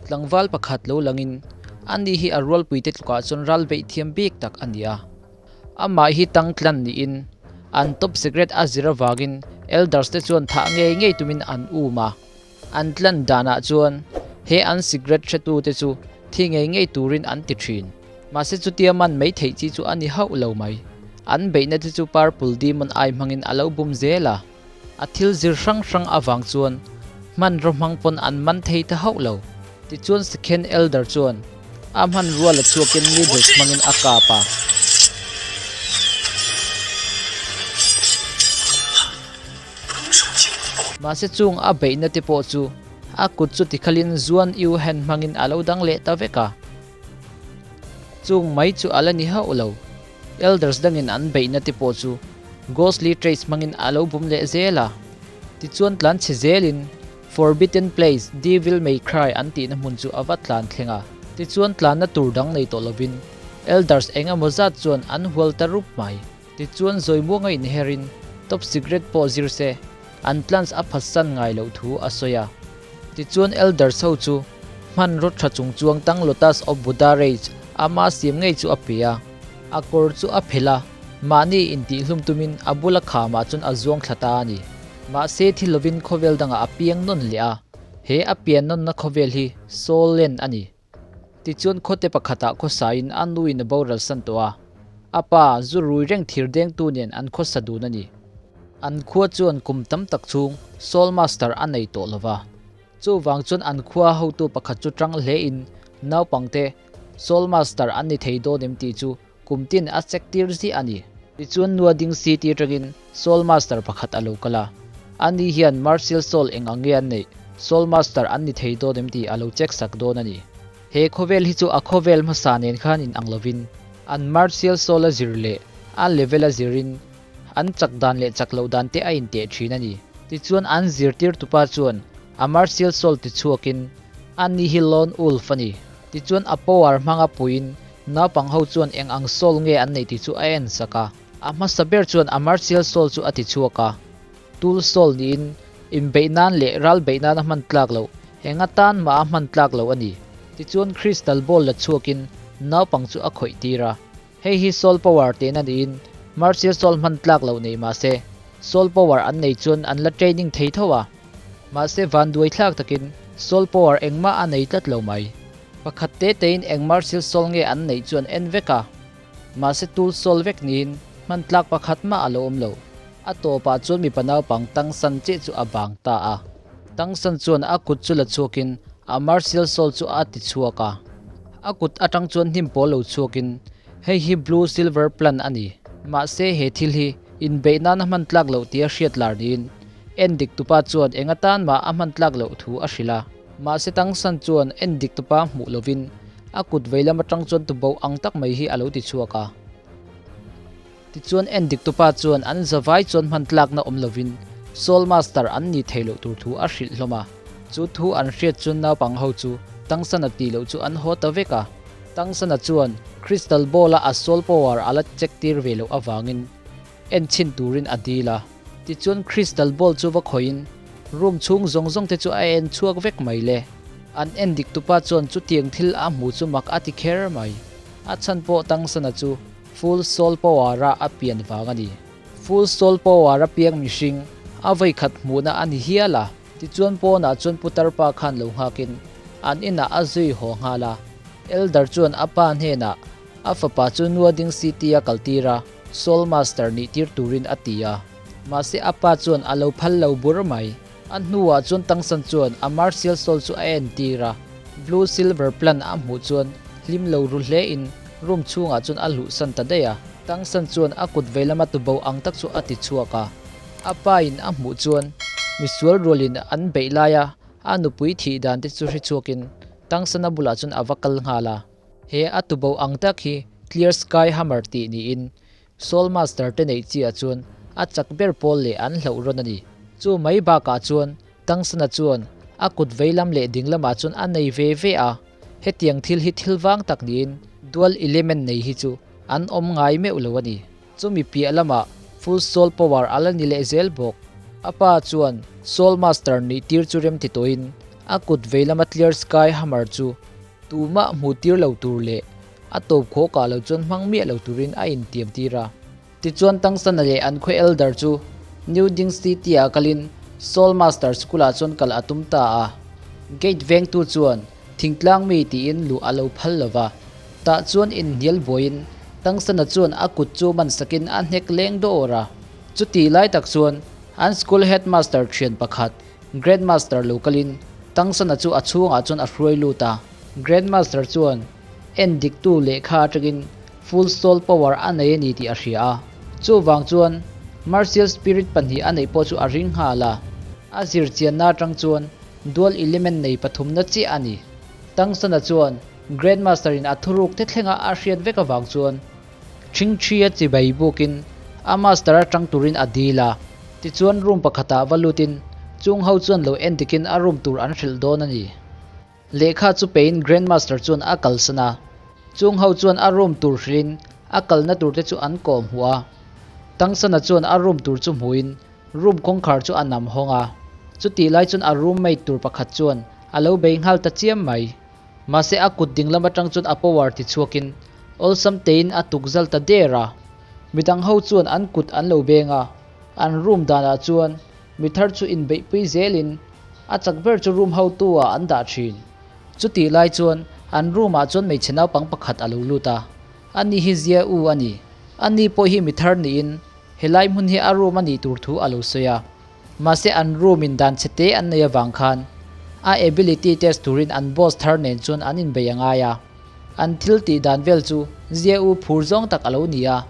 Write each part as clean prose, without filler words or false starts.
Tlangval pakhat lo langin ani hi a rualpuite tlukah chuan ral beih thiam bik tak a ni a. Amah hi tang tlan niin an top secret a zir avangin elders te chuan thah ngei ngei tumin an um a. An tlan danah chuan he an secret hretu te chu thi ngei ngei turin an ti thin. Mahse chutia man mai theih chi chu a ni hauh lo mai. An beihna te chu Purple Demon ai hmangin a lo bum zel a. A thil zir hrang hrang avang chuan hmanraw hmang pawn an man thei ta hauh lo. Tichuan Second Elder chuan a hmanrua la chhuakin needles hmangin a kap a. Mahse chung a beihna te pawh chu a kut chu tikhalin Zuan Yu hand hmangin a lo dang leh ta vek a. Chung mai chu a la ni hauh lo. Elders dangin an beihna te pawh chu Ghostly Trace hmangin a lo bum leh zel a. Tichuan tlan chhe zelin Forbidden Place, Devil May Cry an tihna hmun chu a va tlan thleng a. Tichuan tlanna tur dang nei tawh lovin Elders eng emaw zat chuan an hual ta rup mai. Tichuan zawimuanga inherin Top Secret pawh zir se an tlans a phatsan ngai loh thu a sawi a. Tichuan Elders ho chu hmanraw tha chung chuang tang Lotus of Buddha Rage ama siam ngei chu a pe a, a kawr chu a phelh a, mahni intihhlum tumin a bula khamah chuan a zuang thla ta a ni. Mahse thi lovin khawvel dangah a piang nawn leh a, he a pian nawnna khawvel hi Soul Land a ni. Tichuan khawte pakhatah khawsain a nuin a boral san tawh a, a pa zu rui reng thir dengtu nen an khawsa dun a ni. An khua chuan kum tam tak chhung Soul Master a nei tawh lo va, chuvang chuan an khua hotu pakhat chu tang hlein naupangte Soul Master an ni thei dawn em tih chu kum tin a check tir ziah a ni. Tichuan Nua ding city atangin Soul Master pakhat a lo kal a, ani hian Martial Soul eng ang nge an neih, Soul Master an ni thei dawn em tih a lo check sak dawn a ni. He khawvel hi chu a khawvel hmasa nen khan in ang lovin an Martial Soul a zir leh a level a zirin an chak dan leh chak loh dan te a inteh thin a ni. Tichuan an zirtir tupa chuan a Martial Soul tichhuakin ani hi Lone Wolf a ni. Tichuan a power hmanga puiin Naupang ho chuan eng ang soul nge an neih tih chu a en sak a. A hmasa ber chuan a martial soul chu a ti chhuak a. Tool soul niin inbeih nan leh ral beih nan a hman tlak loh, eng atan mah a hman tlak loh a ni. Tichuan crystal ball la chhuakin naupang chu a khawih tir a. Hei hi soul power tehna niin martial soul hman tlak loh nei mahse soul power an nei chuan an la training thei tho a. Mahse vanduai thlak takin soul power engmah a nei tlat lo mai. Pakhat te tein eng martial soul nge an neih chu an en vek a, mahse tool soul vek niin hman tlak pakhat mah a lo awm lo. A tawpah chuan mipa naupang Tang San chiah chu a bang ta a. Tang San chuan a kut chu la chhuakin a martial soul chu a ti chhuak a. A kut atang chuan hnim pawl lo chhuakin, Hei hi blue silver plant a ni. Mahse he thil hi inbeih nana hman tlak loh tia hriat lar niin en dik tupa chuan eng atan mah a hman tlak loh thu a hrilh a. Mahse Tangsan chuan en dik tupa hmuh lovin a kut veilam atang chuan tubo ang tak mai hi a lo ti chhuak a. Tichuan en dik tupa chuan an zavai chuan hman tlakna awm lovin Soul Master an ni thei loh tur thu a hrilh hlawm a. Chu thu an hriat chuan naupang ho chu Tangsana tih loh chu an haw ta vek a. Tangsana chuan Crystal Ball a a Soul Power a la check tir ve loh avangin en chhin turin a dil a. Tichuan crystal ball chu va khawihin room chhung zawng zawng te chu a en chhuak vek mai le. An en dik tupa chuan chutiang thil a hmu chu mak a ti kher mai. A chhan pawh Tangsana chu full soul power a a pian vang a ni. Full soul power a piang mihring a vawikhat hmuhna a ni hial a. Tichuan pawnah chuan putar pa khan lo nghakin an inah a zui haw nghal a. Elder chuan a pa hnenah a fapa chu Nuading City a kaltir a. Soul Master nih tir turin a ti a, mahse a pa chuan a lo phal lo bur mai. A hnuah chuan Tangsan chuan a Martial Soul chu a en tir a, Blue Silver Plant a hmuh chuan hlim lo ru hle in room chhungah chuan a luhsan ta daih a. Tangsan chuan a kut veilama tubo ang tak chu a ti chhuak a, a pa in a hmuh chuan misual rualin an beih laia a nupui thih dan te chu hre chhuakin Tangsana bulah chuan a va kal nghal a. He a tubo ang tak hi Clear Sky Hammer tih niin Soul Master te neih chiah chuan a chak ber pawl leh an hlauh rawn a ni. Chu mai bakah chuan Tangsana chuan a kut veilam leh dinglamah chuan a nei ve ve a, hetiang thil hi thil vang tak niin dual element nei hi chu an awm ngai meuh lo a ni. Chumi piah lamah full soul power a la ni leh zel bawk. A pa chuan Soul Master nih tir chu rem ti tawhin. A kut veilama Clear Sky Hammer chu tumah hmuh tir lo tur leh a tawp khawkah lo chuan hmang miah lo turin a intiam tir a. Tichuan Tangsana leh an khaw elder chu New Ding City-ah kalin Soul Master School-ah chuan kal a tum ta a. Gate vengtu chuan thingtlang mi tiin luh a lo phal lo va. Tah chuan inhnial buaiin Tangsana chuan a kut chu man sakin a hnek leng dawr a. Chutih lai tak chuan an school headmaster thian pakhat Grandmaster lo kalin Tangsana chu a chhungah chuan a hruai lut a. Grandmaster chuan en diktu lehkha atangin full soul power a nei a ni tih a hria a. Chuvang chuan martial spirit pahnih a neih pawh chu a ring nghal a. A zirchianna atang chuan dual element nei pathumna chiah a ni. Tangsana chuan Grandmaster in a thuruk te thlenga a hriat vek avang chuan Ṭhingṭhia chibai bukin a master atang turin a dil a. Tichuan room pakhatah va lutin chung ho chuan lo en dikin a room tur an hrilh dawn a ni. Lehkha chu pein Grandmaster chuan a kalsan a, chung ho chuan a room tur hrilhin a kalna tur te chu an kawh hmuh a. Tangsana chuan a room tur chu hmuhin room kawngkhar chu a nam hawng a, chutih lai chuan a roommate tur pakhat chuan a lo bei nghal ta chiam mai. Mahse a kut dinglam atang chuan a power ti chhuakin awlsam tein a tukzal ta der a. Midang ho chuan an kut an lo beng a, an room danah chuan mi thar chu inbeihpui zelin A chak ber chu room hotu ah an dah thin. Chutih lai chuan an room ah chuan hmeichhe naupang pakhat a lo lut a. Ani hi Zia U a ni. Ani pawh hi mi thar niin helai hmun hi a room a nih tur thu a lo sawi a. Mahse an room in dan chhe te an nei avang khan a ability test turin an boss thar nen chuan an inbei a ngai a. An thil tih dan vel chu Zia U phur zawng tak a lo ni a.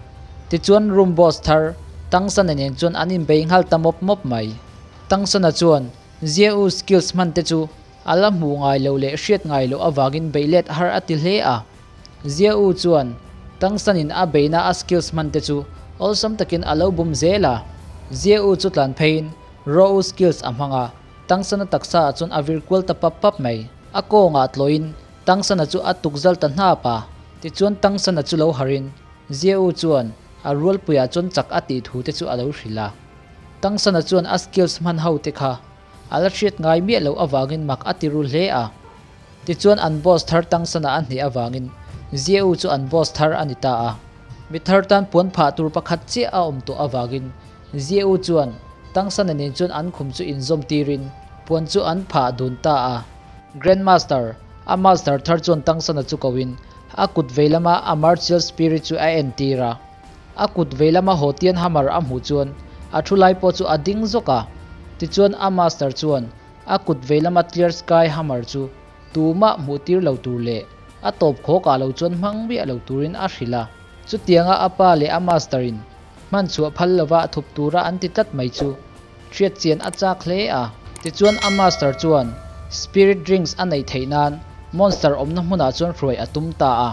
Tichuan room boss thar Tangsana nen chuan an inbei nghal ta mawp mawp mai. Tangsana chuan Zia-u skills hman te chu a la hmuh ngai loh leh hriat ngai loh avangin beih let har a ti hle a. Zia-u chuan Tangsanin a beihna a skills hman te chu awlsam takin a lo bum zel a. Zia-u chu tlan pheiin Ro-u skills a hmang a, Tangsana taksa ah chuan a vir kual ta pap pap mai. A kawngah tlawiin Tangsana chu a tukzal ta hnap a. Tichuan Tangsana chu lo harin Zia-u chuan a rualpuiah chuan chak a tih thu te chu a lo hrilh a. Tangsana chuan a skills hman ho te kha a la hriat ngai miah loh avangin mak a ti ru hle a. Tichuan an boss thar Tangsana a hneh avangin Ziau chu an boss thar a ni ta a. Mi thar tan puan phah tur pakhat chiah a awm tawh avangin Ziau chuan Tangsana nen chuan an khum chu inzawm tirin puan chu an phah dun ta a. Grandmaster, a master thar chuan Tangsana chu koin a kut veilama a martial spirit chu a entir a. A kut veilama Hotian Hammer a hmuh chuan a thu lai pawh chu a ding zawk a. Tichuan a master chuan a kut veilama Clear Sky Hammer chu tumah hmuh tir lo tur leh a tawp khawkah lo chuan hmang miah lo turin a hrilh a. Chutianga a pa leh a master in hman chhuah phal lova thup tura an ti tlat mai chu hriat chian a chak hle a. Tichuan a master chuan Spirit Drinks a neih theih nan monster awmna hmunah chuan hruai a tum ta a.